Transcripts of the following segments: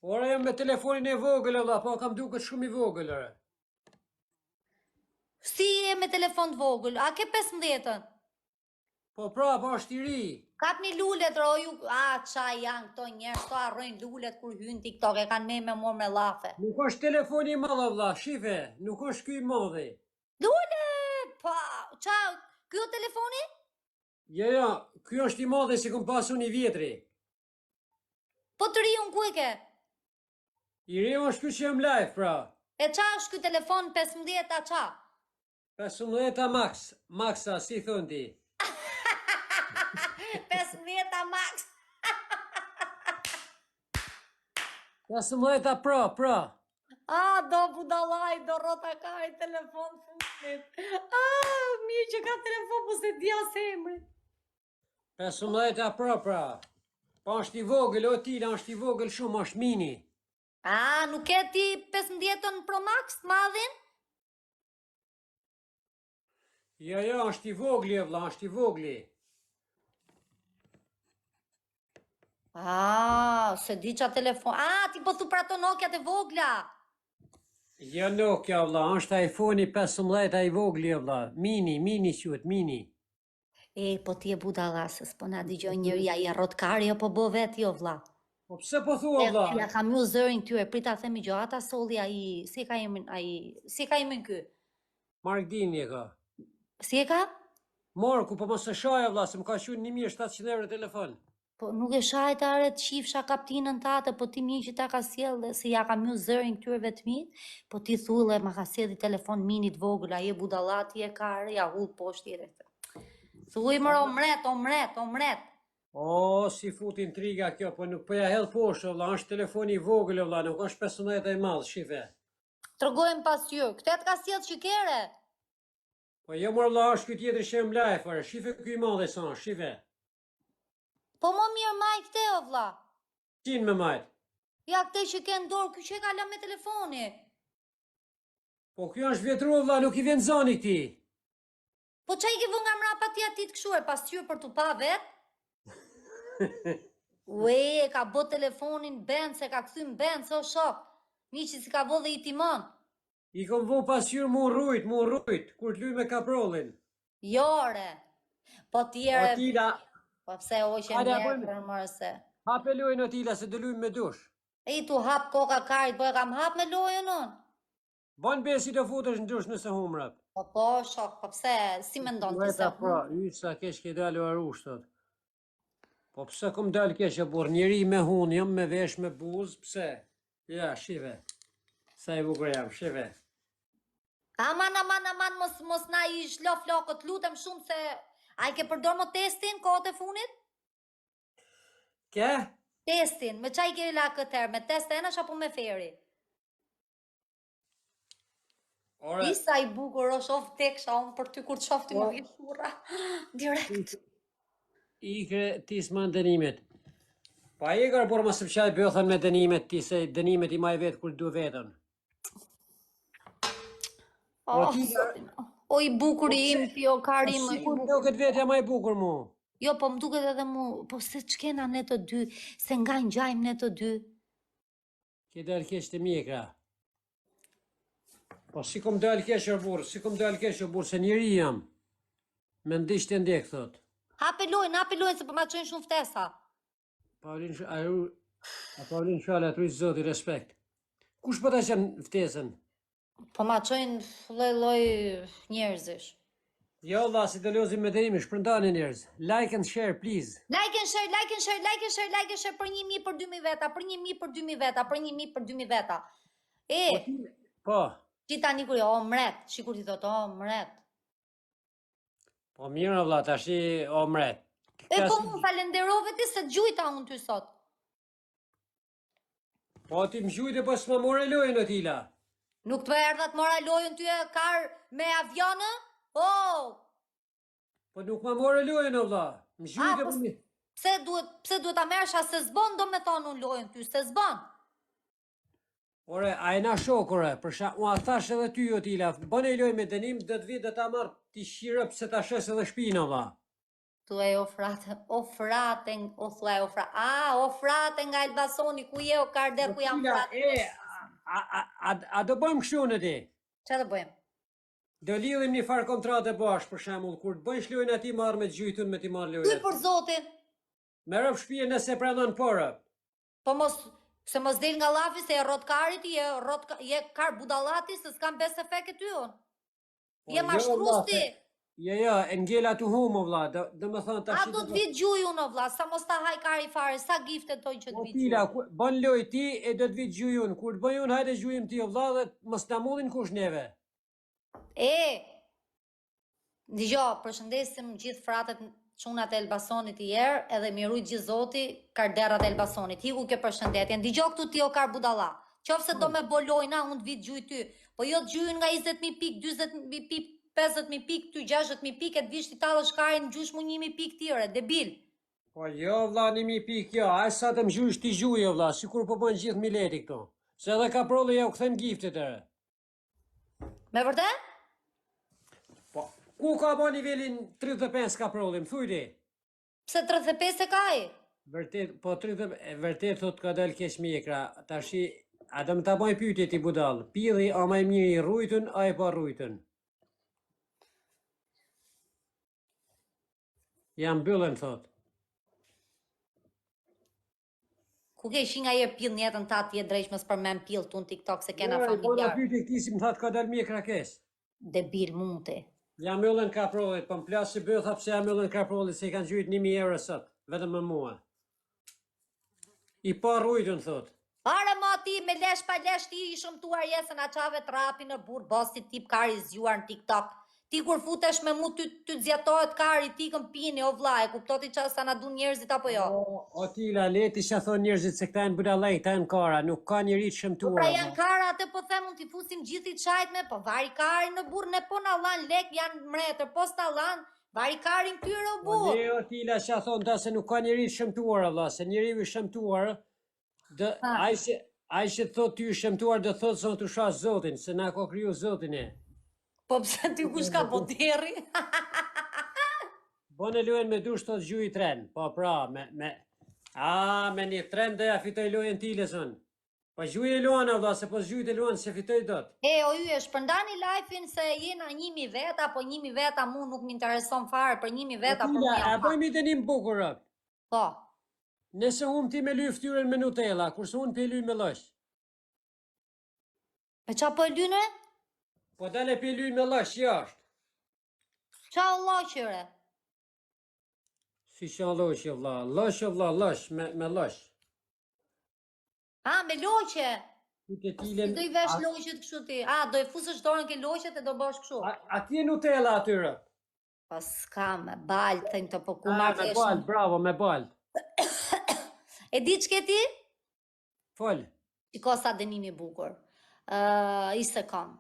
Ore jam me telefonin e vogël, o vlla, po kam duket shumë i vogël, ore. Si je me telefon të vogël? A ke 15-ën? Po pra, po është i ri. Kapni lulet, ro, ju... A, qa janë këto njerëz, këto harrojnë lulet kur hynë TikTok, e kanë me me morë me llafe. Nuk është telefoni i madh, o vlla, shife, nuk është ky i madhi. Lule, pa, qa, ky o telefoni? Jo, jo, ky është i madhi si kom pas unë i vjetri. Po të riun ku e ke? I riu është ky që jam live, pra. E qa është ky telefon 15 a qa? 15 Max, Maxa, si thon ti? 15 Max. 15 Pro, Pro. A, do budallaj, do rrota ka i telefon fundit. A, mirë që ka telefon, po s'e di as emrin. 15 Pro, pra. Po është i vogël, o tila, është i vogël shumë, është mini. A, nuk e ti 15-ën Pro Max, të madhin? Jo, jo, është i vogli, e vlla, është i vogli. A, s'e di qa telefon. A, ti po thu për ato Nokia të vogla. Jo Nokia, vlla, është iPhone-i 15 ai i vogli, e vlla. Mini, mini quhet, mini. E, po ti e budalla, se s'po na dëgjon njeri, ai e rrotkari o po bo vet jo vlla. Po pse po thua E, vlla? ja kam ju zërin këtyre, prit ta themi gjë, ata solli ai, si e ka emrin ai, si e ka emrin ky? Mark Dini e ka. Si e ka? Marku, po mos e shaja vlla, se më ka qenë 1700 euro telefon. Po nuk e shaj të are të qifsha kaptinën tate, po ti mirë që ta ka sjellë dhe se ja kam ju zërin këtyre të mit, po ti thulle ma ka sjellë telefon mini të vogël, ai e budalla ti e ka re, ja hull poshtë tjetër. Thuj më o mret, o mret, o mret. O, si fut intriga kjo, po nuk po ja hedh poshtë, o vlla, është telefoni i vogël, o vlla, nuk është 15 e madh, shife. Tregojmë pasqyrë. Këtë të ka sjellë që kere. Po jo mor vlla, është ky tjetri që jam live, ore, shife ky i madh sa është, shife. Po më mirë maj këte o vlla. Qin me majt. Ja këte që ke në dorë, ky që e ka lënë me telefoni. Po ky është vjetru o vlla, nuk i vjen zani këtij. Po ça i ke vënë nga mrapa ti atit kështu e pasqyrë për t'u pa vet? Ue, e ka bë telefonin Benz, e ka kthy në Benz, o shok. Miqi si ka vë dhe i timon. I kom vu pasqyrë mu rrujt, mu rrujt, kur të luj me kaprollin. Jo, re. Po tjere... O tila, Po pse o që Hajde, mjerë bëjmë. për mërë se. hape lojën o tila se do lujmë me dush. E i tu hap koka karit, po e kam hap me lojën unë. Bon besi do futesh në dush nëse humrat. Po po, shok, po pse, si mendon ti se Veta pra, y sa keq ke dalë o arush thot. Po pse kom dalë keq o burr, njeri me hun jam me vesh me buz, pse? Ja, shife. Sa i bukur jam, shife. Aman, aman, aman, mos, mos na i shlo flokët, lutem shumë se... A i ke përdor më testin kohët e fundit? Ke? Testin, me ça i ke la këtë herë, me test enësh apo me feri? Ore, I sa i bukur është, o vdeksha unë për ty kur të shoh ti më vjen shurra. Direkt. ikre ti s'man dënimet. Pa e kërë, por mos e pëqaj bëthën me dënimet ti se dënimet i maj vetë kur du vetën. O, Po ti- zotin. o i bukuri im ti, o kari Po im. si i kur bukur. duket vetja më i bukur mu. Jo, po më duket edhe mu, po se ç'kena ne të dy, se nga ngjajmë ne të dy. Ke dalë keq të mjekra. Po si kom dalë keq o burr, si kom dalë keq o burr, se njeri jam. Me ndiq të ndjek thot. Hape lojën, hape lojën se po ma çojnë shumë ftesa. Paulin Sh- a ru- a Paulin Shala, të rujt zoti, respekt. Kush po ta qen ftesën? Po ma çojnë lloj lloj njerëzish. Jo vlla, si të lozim me dërimi, shpërndani njerëz. Like and share please. Like and share, like and share, like and share, like and share për 1000 për 2000 veta, për 1000 për 2000 veta, për 1000 për 2000 veta. E, Po, ti tani kur jo, o mret, sikur ti thotë, o mret. po mirë o vlla, tashi o mret. E po mu falenderove ti se gjujta unë ty sot. Po ti më gjujte, po s'ma more lojën o tila. Nuk të erdha të mora lojën ty e kar me avionë? O, Po nuk ma more lojën o vlla. Më gjujte po po mi. pse duhet pse duhet ta merresh a se s'bon do me thonë unë lojën ty, se s'bon. Ore, a e na shok, ore, për sha, ua thash edhe ty o tila, bëne lojë me dënim, do të vi do ta marr ti shirë pse ta shes edhe shtëpinë o vlla. Thuaj o frate, o frate, o thuaj o frate, a, o frate nga Elbasoni, ku je o karder, ku jam frate? E, a, a, a, a do bëjmë kështu në ti? Ça do bëjmë? Do lidhim një farë kontrate bashkë, për shembull, kur të bëjsh lojën aty marr me të gjujtun me t'i marrë Ty lojën. për zotin, Me rob shtëpie nëse pranon porë. po mos, se mos del nga llafi se je rrot kari ti, je rrot, je kar budallati, se s'kam besë feke ty unë. Po, Je jo, mashtrues vlla, ti. se- Jo, jo, e ngela të humo, vlla, do, do më thonë A tash... do të vit gjuj unë o vlla, sa mos ta haj kari fare, sa gifte dojnë që të Po vit tila, gjuj. ku, bën lojë ti e do të vit gjuj unë. Kur të bëj unë, hajde gjujim ti o vlla dhe mos na mullin kush neve. E, Dëgjo, përshëndesim gjithë fratet çunat e Elbasonit i herë, edhe mi rujt gjithë zoti karderrat e Elbasonit. Hiku kjo përshëndetje. Dëgjo këtu ti o kar budalla. Qofse do me bo lojna, unë të vit gjuj ty. Po jo të gjujën nga 20.000 pik, 40.000 pik, 50.000 pik, ty 60.000 pik, e të vish ti tallësh karin gjush mu 1.000 pik tjere, debil. Po jo vlla, 1000 pikë jo, ai sa të më gjush ti gjuj o vlla, sikur po bën gjithë mileti këtu. Se edhe kaprolli ja u kthen giftet e. Me vërtet? Po, ku ka bë nivelin 35 kaprolli, më thuj ti? Pse 35 e ka ai? Vërtet, po 30, e vërtet thot ka dal keq mjekra. Tashi, a do më ta bëj pyetje ti budall? Pilli a më i mirë i rrujtun, a i pa rrujtun? Ja mbyllen thot. Ku ke shi nga herë pill në jetën ta ti e drejt mos përmend pill tu në TikTok se kena Jo, i bona familjar. pyetje këtij si më that ka dal mjekra keq. Debil mundi. Ja mbyllën kaprollit, po më plasi bëtha pse ja mbyllën kaprollit se i kanë gjujt 1000 euro sot, vetëm me mua. I pa rrujtun thot. Are ma ti me lesh pa lesh ti i shëmtuar je se na çave trapi në burr bosi tip kari zgjuar në TikTok. Ti kur futesh me mu ty ty zjatohet kari ti këm pini o vlla e kupto ti ça sa na duan njerëzit apo jo. O, o tila, le ti që thonë njerëzit se këta janë budallaj, këta janë kara, nuk ka njeri të Po shëmtuar. pra o janë kara atë po them unë t'i fusim gjithë i çajt me po vari karin në burr ne po na llan lek janë mretër po s'na llan vari karin këtyre o Po burr. le o tila që thonë ta se nuk ka njeri të shëmtuar, o vlla, se njeriu i shëmtuar, dë, Ha. ai që ai që thot ty i shëmtuar do thotë se unë të sha Zotin, se na ka kriju Zotin e. Po pse ty kush ka po derri? Bone lojën me dush thot gjuj tren. Po pra, me me A, me një tren do ja fitoj lojën tilës unë. Po gjuj e luan, o vlla, se po zgjujt e luan se fitoj dot. E, o yje, shpërndani live-in se jena 1000 veta, po 1000 veta mu nuk më intereson fare, për 1000 veta për Tila, mu a jam pak. bëjmë i dënim bukur, o? Po. Nëse hum ti me lyj fytyrën me Nutella, kurse unë pe lyj me llosh. Me qa po e lyne? Po dale pe lyj me llosh jashtë. Qa o lloqëre? Si që llosh o vlla, llosh o vlla, llosh me me llosh. A, me loqe. Ty të Si tilën. do i vesh loqet kështu ti? A, do i fusësh dorën ke loqet e do bësh kështu? A, a ti e Nutella atyre? Po s'ka me bal, thënë këto, po ku A, marr me vesh. bal, bravo, me bal. E di ç'ke ti? Fol. Shiko sa dënim i bukur. Ë, i se kam.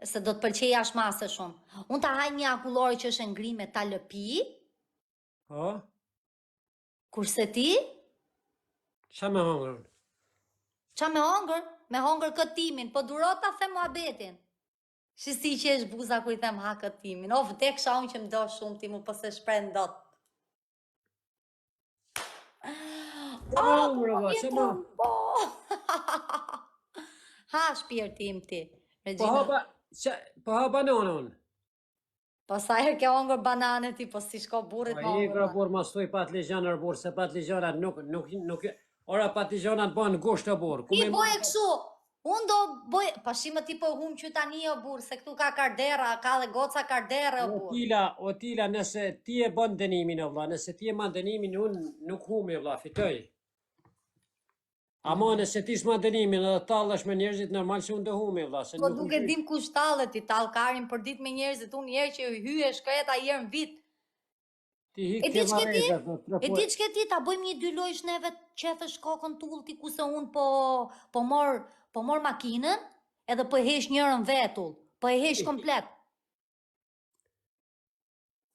Se do të pëlqej jashtë mase shumë. Unë ta haj një akullore që është e ngrime ta lëpi, Po? kurse ti Qa me hongër? unë? Qa me hongër? Me hongër këtë timin, po duro ta them muhabetin. Shi si që është buza ku i them ha këtë timin. O, vdeksha unë që më do shumë ti mu, po se shpren dot. Qa me hongër, o po vlla, vjen qa me Po. Ha shpirti im ti, Po Regina. ha ba, qa, po ha banane unë. Po sa herë ke hongër banane ti, po si shko burrit Po me i hongër. gra banane. burr mos thuj patligjana burr, se patligjanat nuk nuk nuk ora patligjanat bën gusht o burr. Ku Ti me boje kështu. Unë do boj, pa shi më ti po hum që tani o burr, se këtu ka kardera, ka dhe goca kardere o O burr. tila, o tila, nëse ti e bën dënimin o vlla, nëse ti e man dënimin, unë nuk humi o vlla, fitoj. Ama nëse ti s'ma dënimin edhe tallesh me njerëzit, normal se unë do humi vlla, se Po nuk nuk e dim kush tallet, ti tall karin për ditë me njerëzit, unë herë që hyj e shkreta herë në vit. Ti hik E ke di ç'ke ti? varreza, thotë, E trepo. di ç'ke ti, ta bëjmë një dy lojsh neve qethësh kokën tull ti kuse unë po po mor po mor makinën edhe po e heq njërën vetull, po e heq komplet.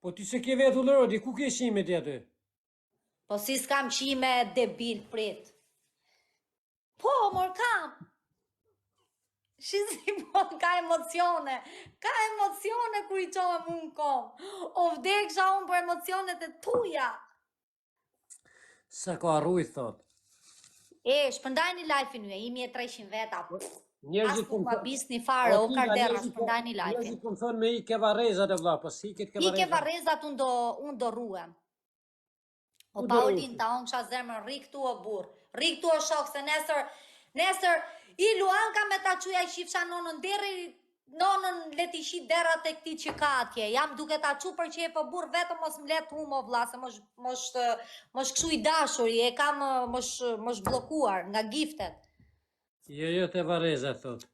Po ti se ke vetull rodi, ku ke qime ti aty? Po si s'kam qime debil prit. Po, mor kam. Shi si po ka emocione, ka emocione kur i çohem unë kom. O vdeksha unë për emocionet e tuja. Se ka rrujt, thot. E, shpërndajni live-in ju, 1300 veta. As Njerëzit nuk ma bisni fare, o karderra, shpërndajni live-in. Njerëzit po më thonë me i ke varrezat e vlla, po si ke ke I ke varrezat? varrezat unë do, unë do ruhem. O Ku do Paulin, ruhesh? ta unë kisha zemrën, rri këtu o burr. Rri këtu o shok, se nesër, nesër, i Luanka me ta quja qifsha nonën derri, nonën le t'i qit derrat e këtij që ka atje. Jam duke ta çu për qejf o burr, vetëm mos më le të hum o vlla, se mos mos mos kështu i dashuri, e kam mos mos bllokuar nga giftet. Jo, jo te varrezat thot.